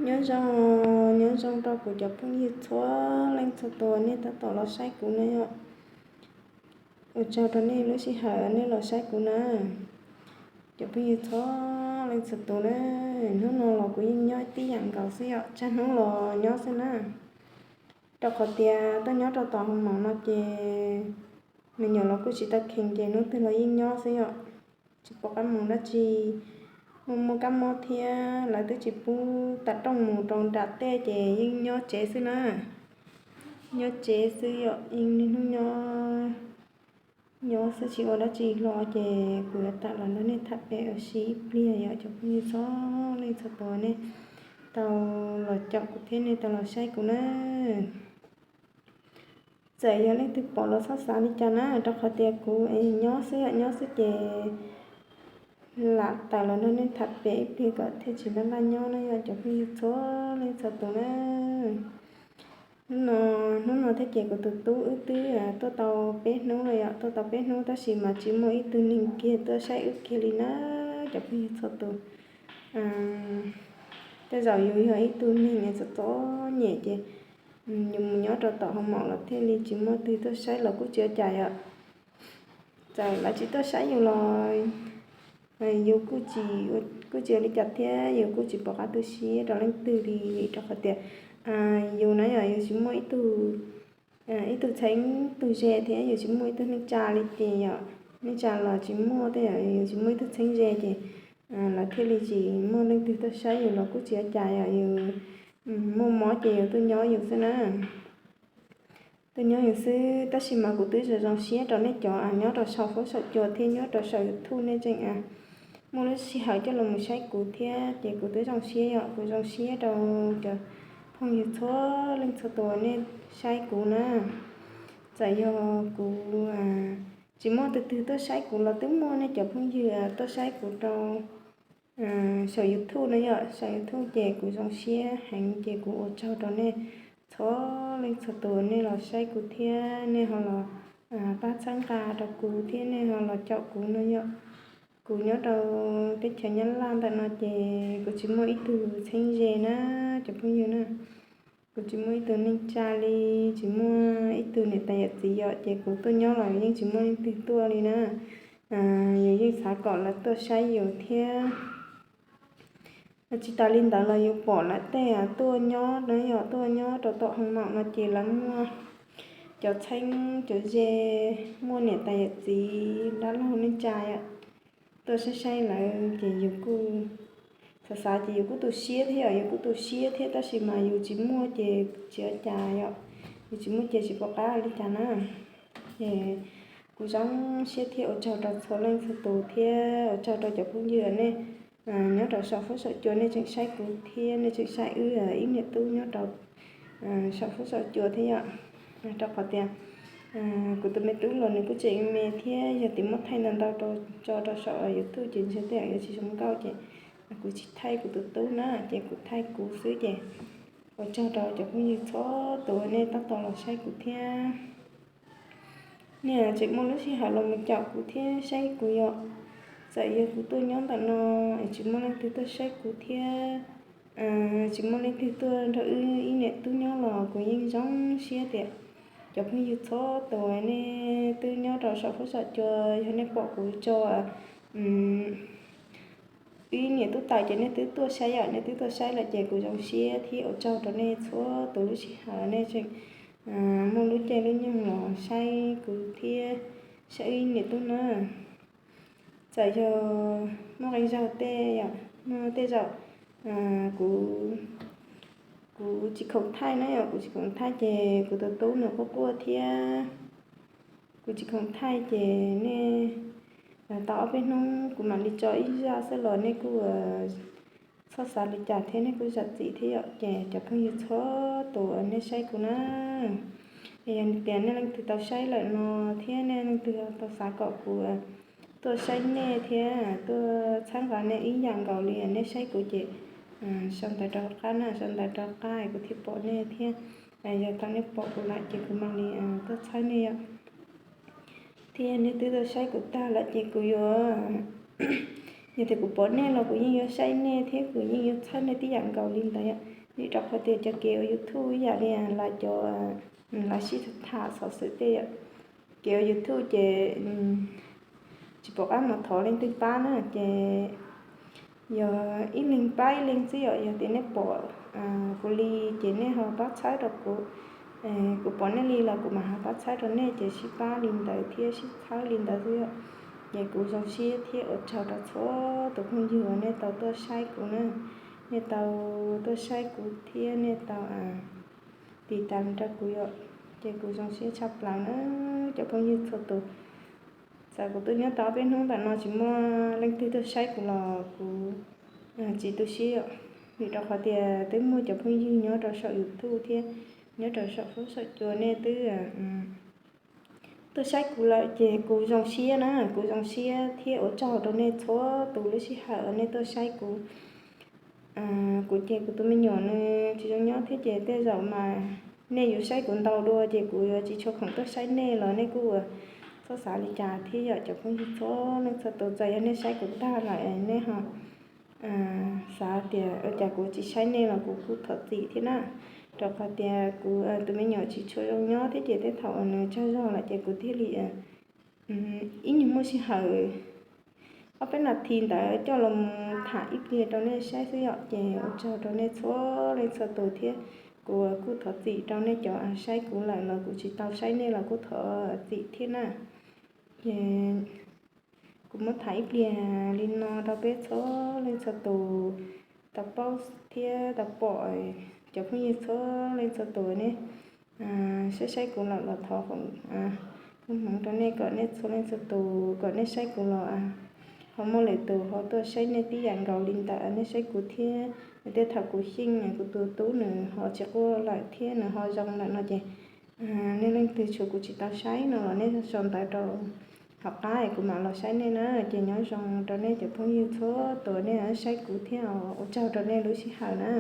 Nyob zoo, nyob zoo rau kuv cov phooj ywg txhua leej txhua tus nej tab tom los saib kuv na yom. Ua tsaug rau nej lub sij hawm nej los saib kuv na. Cov phooj ywg txhua leej txhua tus na, hnub no los kuv yeej nyob tib yam nkaus xwb yom, tshav hnub los nyob xwb na. Rau qhov tias tuaj nyob rau tom hoo maum no ces me nyuam los kuj tsis tau kheev ces hnub twg los yeej nyob xwb yom. Tsis pom qab mus dab tsi, muaj muaj kab mob thiab lawv twb tsis pub tam rooj mus rau nram tej ces yeej nyob tsev xwb na. Nyob tsev xwb yom, yeej niaj hnub nyob, nyob xwb tsis ua dab tsi hlo ces kuv yuav tawm los nrog nej tham pem ua si ib pliag yom cov phooj ywg txhua leej txhua tus nej tau los caum kuv thiab nej tau los saib kuv na. Txawm yog leej twg pom los txhob xav li cas na, rau qhov tias kuv es nyob xwb yom, nyob xwb ces lam tawm los nrog nej tham pem ib pliag kom thiaj tsis laj laj nyob na yom cov phooj ywg txhua leej txhua tus na. Hnub no, hnub no thiab ces kuv tus tub wb twb tuaj tau peb hnub lawm yom, tuaj tau peb hnub tab sis mas tsis muaj ib tug neeg kiag tuaj saib wb kiag li na cov phooj ywg txhua tus. Tej zaum yus yog ib tug neeg txom txom nyem ces yus mus nyob rau tom hoo maum los thiaj li tsis muaj twg tuaj saib los kuj tsis ua cas yom. Txawm lawv tsis tuaj saib yus los yus kuj tsis ua li cas thiab, yus kuj tsis pom qab tu siab rau leej twg li, rau qhov tias yus na yom, yus tsis muaj ib tug, ib tug txheeb tug ze thiab yus tsis muaj ib tug neej tsa li ces yom, neej tsa los tsis muaj tej yom, yus tsis muaj ib tug txheeb ze ces lawv thiaj li tsis muaj leej twg tuaj saib yus los kuj tsis ua cas yom, yus muaj mob ces yus tuaj nyob yus xwb na. Tuaj nyob yus xwb tab sis mas kuv twb zoo zoo siab rau nej cov nyob rau saum huab saum cua thiab nyob rau saum YouTube nej tseem muaj lub sij hawm coj los mus saib kuv thiab ces kuv twb zoo siab yom, kuv zoo siab rau cov phooj ywg txhua leej txhua tus nej saib kuv na. Txawm yog kuv tsis muaj tus twg tuaj saib kuv los twb muaj nej cov phooj ywg tuaj saib kuv rau saum YouTube no yom, saum YouTube ces kuv zoo siab heev ces kuv ua tsaug rau nej txhua leej txhua tus nej los saib kuv thiab nej ho los pab txhawb nqa rau kuv thiab nej ho los caum kuv no yom. Kuv nyob rau teb chaws Nyab Laj ntawm no ces kuv tsis muaj ib tug txheeb ze na, cov phooj ywg na. Kuv tsis muaj ib tug neej tsa li, tsis muaj ib tug niam tais yawm txiv yom, ces kuv tuaj nyob los yeej tsis muaj leej twg tuaj li na. Yus yeej xav kom lawv tuaj saib yus thiab. Tsis tas li ntawd los yus pom lawv tej tuaj nyob na yom, tuaj nyob rau tom hoo maum no ces lawv muaj cov txheeb cov ze, muaj niam tais yawm txiv dab laug neej tsa yom, tuaj saib saib lawv ces yus kuj xav xav ces yus kuj tu siab thiab yom, yus kuj tu siab thiab tab sis mas yus tsis muaj ces tsis ua cas yom, yus tsis muaj ces tsis pom qab li cas na. Ces kuv zoo siab thiab ua tsaug rau txhua leej txhua tus thiab ua tsaug rau cov phooj ywg nej nyob rau saum huab saum cua nej tseem saib kuv thiab nej tseem saib wb ib niam tub nyob rau saum huab saum cua thiab yom. Rau qhov tias kuv tus me tub los nws kuj tseem me thiab yog tias muab thaij ntau ntau tso rau saum YouTube ces ntshe tej yam yuav tsis zoo nkauj ces kuv tsis thaij kuv tus tub na, ces kuv thaij kuv xwb ces ua tsaug rau cov phooj ywg txhua tus nej tab tom los saib kuv thiab. Nej tseem muaj lub sij hawm los mus caum kuv thiab saib kuv yom. Txawm yog kuv tuaj nyob ntawm no es tsis muaj leej twg tuaj saib kuv thiab tsis muaj leej twg tuaj nrog wb ib niam tub nyob los kuv yeej zoo siab tias cov phooj ywg txhua tus nej twb nyob rau saum huab saum cua, yog nej pom kuv tso wb niam tub tawm ces nej twb tuaj saib yom, nej twb tuaj saib lawm ces kuv zoo siab thiab ua tsaug rau nej txhua tus lub sij hawm nej tseem muaj lub caij lub nyoog los saib kuv thiab saib wb niam tub na. Txawm yog muaj qee zaug tej yom, muaj tej zaum kuv, kuv tsis khoom thaij na yom, kuv tsis khoom thaij ces kuv tus tub nws quaj quaj thiab kuv tsis khoom thaij ces nej tau ob peb hnub kuv mam li tso ib zaj xwb los nej kuj txhob xav li cas thiab nej kuj zam txim thiab yom. Ces cov phooj ywg txhua tus nej saib kuv na, yog tias nej leej twg tau saib lawm no thiab nej leej twg tau xav kom kuv tuaj saib nej thiab tuaj txhawb nqa nej ib yam nkaus li nej saib kuv ces sau ntawv rov qab na, sau ntawv rov qab kuv thiaj pom nej thiab. Yog thaum nej pom kuv lawm ces kuv mam li tuaj txhawb nej yom. Thiab nej twb tuaj saib kuv tag lawm ces kuv yuav Yog tias kuv pom nej los kuv yeej yuav saib nej thiab kuv yeej yuav txhawb nej tib yam nkaus li ntawd yom. Vim rau qhov tias cov kev ua YouTube ib yam li lawv cov, lawv sib tham xov xwm tej yom. Kev ua YouTube ces tsis pom qab mus thov leej twg pab na, ces yog ib leeg pab ib leeg xwb yom. Yog tias nej pom kuv li ces nej ho pab txhawb rau kuv, kuv pom nej li los kuv mam ho pab txhawb rau nej, ces sib pab li ntawd thiab sib txhawb li ntawd xwb yom. Ces kuv zoo siab thiab ua tsaug rau txhua tus phooj ywg uas nej tau tuaj saib kuv na, nej tau tuaj saib kuv thiab nej tau tiv tas rau kuv yom. Ces kuv zoo siab tshaj plaws na cov phooj ywg txhua tus. Txawm kuv twb nyob tau peb hnub ntawm no tsis muaj leej twg tuaj saib kuv los kuv tsis tu siab yom. Vim rau qhov tias twb muaj cov phooj ywg nyob rau saum YouTube thiab nyob rau saum huab saum cua nej twb tuaj saib kuv lawm ces kuv zoo siab na, kuv zoo siab thiab ua tsaug rau nej txhua tus lub sij hawm uas nej tuaj saib kuv. Kuv ces kuv tus me nyuam nws tsis zoo nyob thiab ces tej zaum mas nej yuav saib kuv ntau dua ces kuv yuav tsis tshua khoom tuaj saib nej los nej kuj ua txhob xav li cas thiab yom cov phooj ywg txhua leej txhua tus. Txawm yog nej saib kuv tag lawm nej ho xav tias ua cas kuv tsis saib nej los kuv kuj thov txim thiab na, rau qhov tias kuv tus me nyuam tsis tshua zoo nyob thiab ces tej thaum uas nws tsaug zog lawm ces kuv thiaj li ib nyuag muaj sij hawm ob peb nas this ntawd coj los mus tham ib pliag rau nej saib xwb yom. Ces ua tsaug rau nej txhua leej txhua tus thiab kuv kuj thov txim rau nej cov saib kuv lawm los kuv tsis tau saib nej los kuj thov txim thiab na. Ces kuv muab tham ib pliag li no rau peb txhua leej txhua tus tau paub thiab tau pom, cov phooj ywg txhua leej txhua tus nej saib saib kuv lawm los thov foom hmoov rau nej kom nej txhua leej txhua tus kom nej saib kuv los ho muaj lwm tus ho tuaj saib nej tib yam nkaus li ntawd. Nej saib kuv thiab tej thaum kuv xyeej kuv tus tub nws ho tsis quaj lawm thiab nws ho zoo lawm no ces nej leej twg tshuav kuv tsis tau saib no los nej sau ntawv rau hauv qab es kuv mam los saib nej na. Ces nyob zoo rau nej cov phooj ywg txhua tus nej saib kuv thiab ua tsaug rau nej lub sij hawm na.